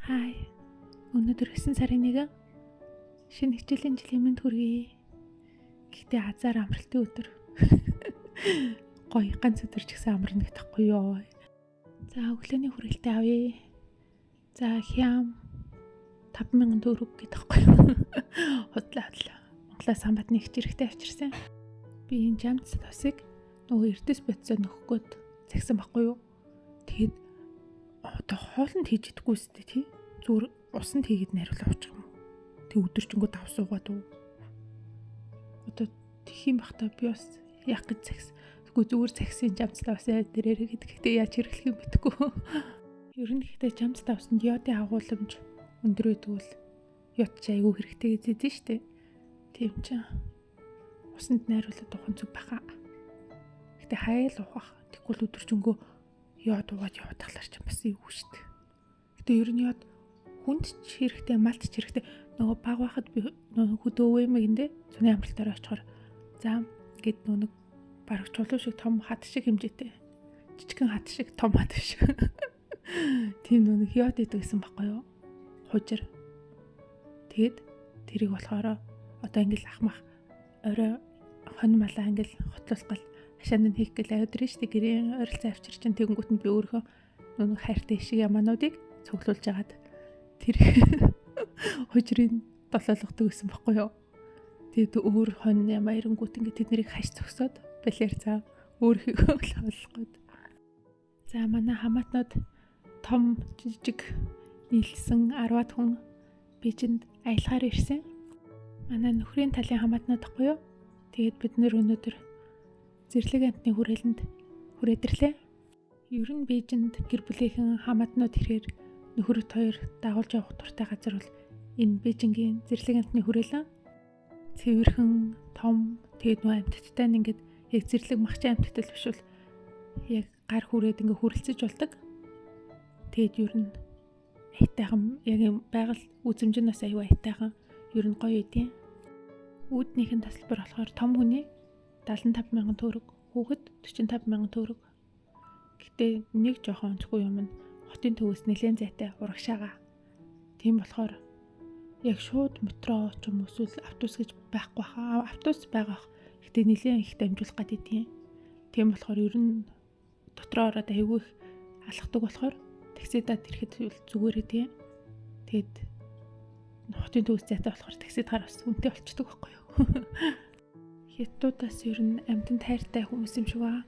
Хай. Өнөөдөр 9 сарын 1 шинэ хичээлийн жилийн мэнд хүргэе. Гэхдээ азар амралтын өдөр. Гоё ганц өдөр ч гэсэн амарна гэхгүй юу. За, өглөөний хүрээлтээ авъя. За, хям 5000 төгрөг гэдэг байхгүй юу. Худлаа худлаа. Монголоос самбат нэг чирэгтэй авчирсан. Би энэ жамц тосыг нөгөө эрдэс бодсоо нөхөх гээд загсан байхгүй юу. Тэгэд одоо хоолнд хийж идэхгүй үстэй, тий. Зүгээр усанд хийгээд найруулаа уучих юм уу? Тэг өдөржингөө давс уугаад уу? Одоо тэх юм бах та, би бас яах гэж загс. Тэгвэл зүгээр загсын жамцтай бас яа дээрээ гэдэг. Гэтэ яаж хэрэглэх юм мэдэхгүй. Ер нь гэхдээ жамцтай усанд йодын агуулмж өндөр байдаг бол йод ч айгүй хэрэгтэй гэж зэзэн штэ. Тийм чинь усанд найруулаад уух нь зүг баха. Гэтэ хаяал уух. Тэгвэл өдөржингөө йод уугаад яваад тахлаар ч бас эвгүй штэ. Гэтэ ер нь йод хүнд ч хэрэгтэй, малт ч хэрэгтэй. Нөгөө баг байхад би нөгөө хөдөө өвөмэгэндээ зуны амралтаар очихоор за гэд нөгөө нэг бараг чулуу шиг том хат шиг хэмжээтэй. Жижигхэн хат шиг, том хат биш. Тийм нөгөө нэг йод идэг гэсэн баггүй юу? Хужир. Тэгэд тэрийг болохоор одоо ингээл ахмах орой хонь малаа ингээл хотлуулах гал хашаанд нь хийх гэл аваад ирнэ штэ, гэрийн ойролцоо авчир чинь. Тэгэнгүүт нь би өөрөө нөгөө хайртай шиг ямаануудыг цуглуулж агаад тэр хужирын долоолгодог гэсэн баггүй юу? Тэгээд өөр хонь ямаа ирэнгүүт ингээд тэднийг хаш зогсоод балиар цаа өөр хийх хооллох гээд. За, манай хамаатнууд том жижиг нийлсэн 10-аад хүн Бээжинд аялахаар ирсэн. Манай нөхрийн талын хамаатнууд ахгүй юу? Тэгээд бид нэр өнөөдөр зэрлэг амтны хүрээлэнд хүрээд ирлээ. Ер нь Бээжинд гэр бүлийнхэн хамаатнууд ирэхээр нөхөрт хоёр дагуулж явах дуртай газар бол энэ Бээжингийн зэрлэг амтны хүрээлэн. Цэвэрхэн, том, тэгээд нөө амьтадтай нь ингээд яг зэрлэг махчин амьтад л биш бол яг гар хүрээд ингээд хүрэлцэж болдог. Тэгээд ер нь аятайхан, яг юм байгаль үзэмж нь бас аюу аятайхан, ер нь гоё идэв. Үүднийх нь тасалбар болохоор том хүний 75 мянган төгрөг, хүүхэд 45 мянган төгрөг. Гэтэ нэг жоохон онцгүй юм нь хотын төвөөс нэлээд зайтай урагшаага. Тийм болохоор яг шууд метро ч юм уу эсвэл автобус гэж байхгүй хаа. Автобус байгаа. Гэтэ нэлээд их дамжуулах гээд идэв. Тийм болохоор ер нь дотроо ороод аягүй их алхдаг болохоор таксидад ирэхэд зүгээр идэв. Тэгээд хотын төвөөс зайтай болохоор таксид гар бас үнэтэй болчдөг байхгүй юу. Хятадуудаас ер нь амьтанд хайртай хүмүүс юм шиг байгаа.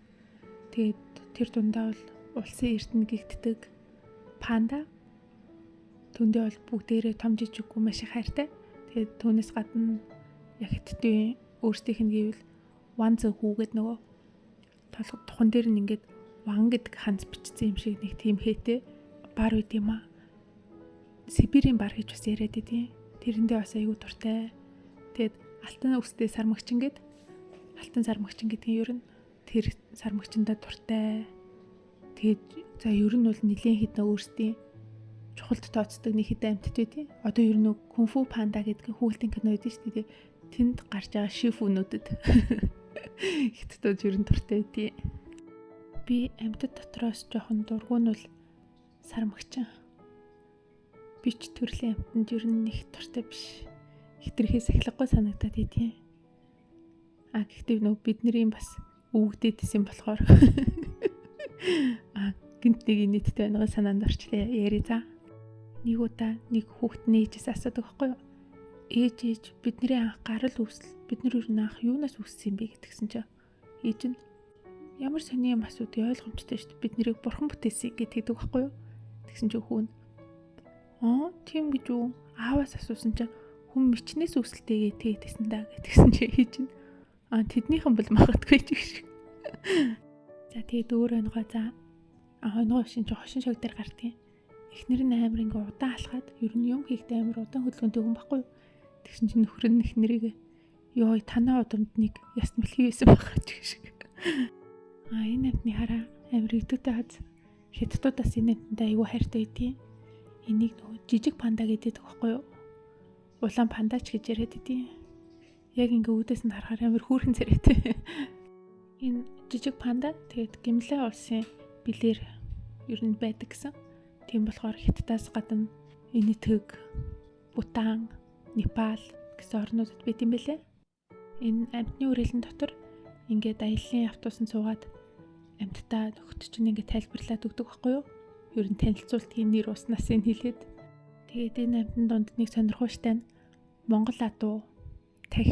Тэгээд тэр дундаа бол улсын эрдэнэ гэгддэг панда түндээ бол бүгдээрээ том жижиггүй маш их хайртай. Тэгээд түүнээс гадна яг хятадын өөрсдийнх нь гэвэл Ванзэ хүүгээд нөгөө толгой тухан дээр нь ингээд ван гэдэг ханц бичсэн юм шиг нэг тийм хээтэй бар үйд юм аа. Сибирийн бар гэж бас яриад идэв. Тэрэндээ бас аягүй дуртай. Тэгээд алтан үстэй сармагчин гээд, алтан сармагчин гэдгийн ер нь тэр сармагчиндаа дуртай. Тэгээд за, ер нь бол нэлээд хэдэн өөрсдийн чухалд тооцдог нэг хэдэн амьтад байдیں۔ Одоо ер нь Кунфу панда гэдэг хүүхдийн кино байдаг шүү дээ. Тэнд гарч байгаа шифүүнүүдэд хятадууд ер нь дуртай байдیں۔ Би амьтад дотроос жоохон дургу нь бол сармагчин. Би ч төрлийн амьтанд ер нь нэг дуртай биш. Хитрхээ сахилгагүй санагдаад идэв. А гэхдээ нөө бидний бас өвөгдөөд исэн болохоор а гинт нэг нийттэй байнга санаанд орчлээ. Яри за. Нэг удаа нэг хүүхдний ээжээс асуудаг байхгүй юу? Ээж, ээж, бидний анх гарал үүсэл, бид нар ер нь анх юунаас үүссэн юм бэ гэтгсэн чинь ээж нь ямар сони юм асуудгийг ойлгомжтой шүү дээ. Бид нэрийг бурхан бүтээсэн гэдэгдэг байхгүй юу? Тэгсэн чинь хүүн аа, тийм гэж үү? Ааваас асуусан чинь хүн мичнээс үүсэлтэйгээ тэгсэн да гэтгсэн чинь ээж нь аа, тэднийхэн бол магадгүй ч гэх шиг. За, тэгээд өөр оногоо, за, оногоо шин чи хошин шог дээр гардгийг. Эхнэр нь амар ингээ удаан алхаад ер нь юм хийхдээ амар удаан хөдөлгөөнтэй хүн байхгүй юу? Тэгсэн чинь нөхөр нь эхнэрийг ёо, танаа удамд нэг яс мэлхий байсан байхаа ч гэх шиг. А энэ амтны хараа амар өдөөтэй хаз. Хятадуудаас энэ амтандаа айгүй хайртай байдیں۔ Энийг нөгөө жижиг панда гэдэг байхгүй юу? Улаан панда ч гэж яриад идэв. Яг ингээ үүдээс нь харахаар амар хөөрхөн царайтай. Энэ жижиг панда тэгээд Гималай улсын билээр ер нь байдаг гэсэн. Тийм болохоор Хятадаас гадна Энэтхэг, Бутан, Непал гэсэн орнуудад байт юм бэлээ. Энэ амьтны хүрээлэн дотор ингээд аяллаа автобусанд суугаад амьтдаа нөхөд чинь ингээд тайлбарлаад өгдөг байхгүй юу? Ер нь танилцуултын нэр уснаас нь хэлээд. Тэгээд энэ амьтан дунд нэг сонирхолтой нь Монгол адуу тах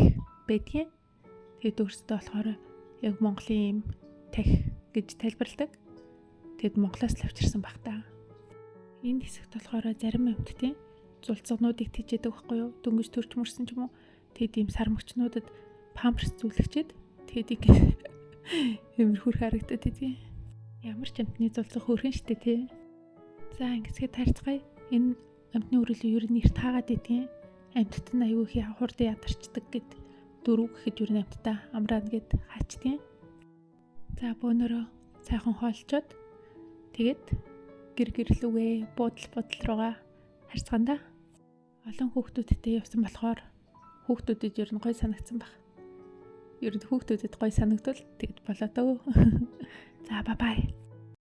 байдгийн. Тэгээд өөрсдөө болохоор яг Монголын юм тах гэж тайлбарладаг. Тэгэд Монголоос л авчирсан баг та. Энэ хэсэгт болохоор зарим амьтдын зулцгнуудыг тэжээдэг байхгүй юу? Дөнгөж төрч мөрсөн ч юм уу. Тэгэд ийм сармагчнуудад памперс зүлэгчээд тэгэд ингээд эмэр хөрх харагдаад идэв. Ямар ч амьтны зулцга хөрхэн штэ тий. За ингэсгээ тарьцгаая. Энэ амьтны хүрээлэн ер нь эрт хаагаад идэгин. Амьтад нь аюу их хурдан ядарчдаг гэд дөрөв гэхэд ер нь амьтдаа амраана гэд хаачдیں۔ За бөөнөрөө сайхан хоолчоод тэгээд гэр гэрлүүгээ буудал буудал руугаа харьцгаана. Олон хүүхдүүдтэй явсан болохоор хүүхдүүдэд ер нь гой санагдсан баг. Ер нь хүүхдүүдэд гой санагдвал тэгэд болоо дөө. За бай бай.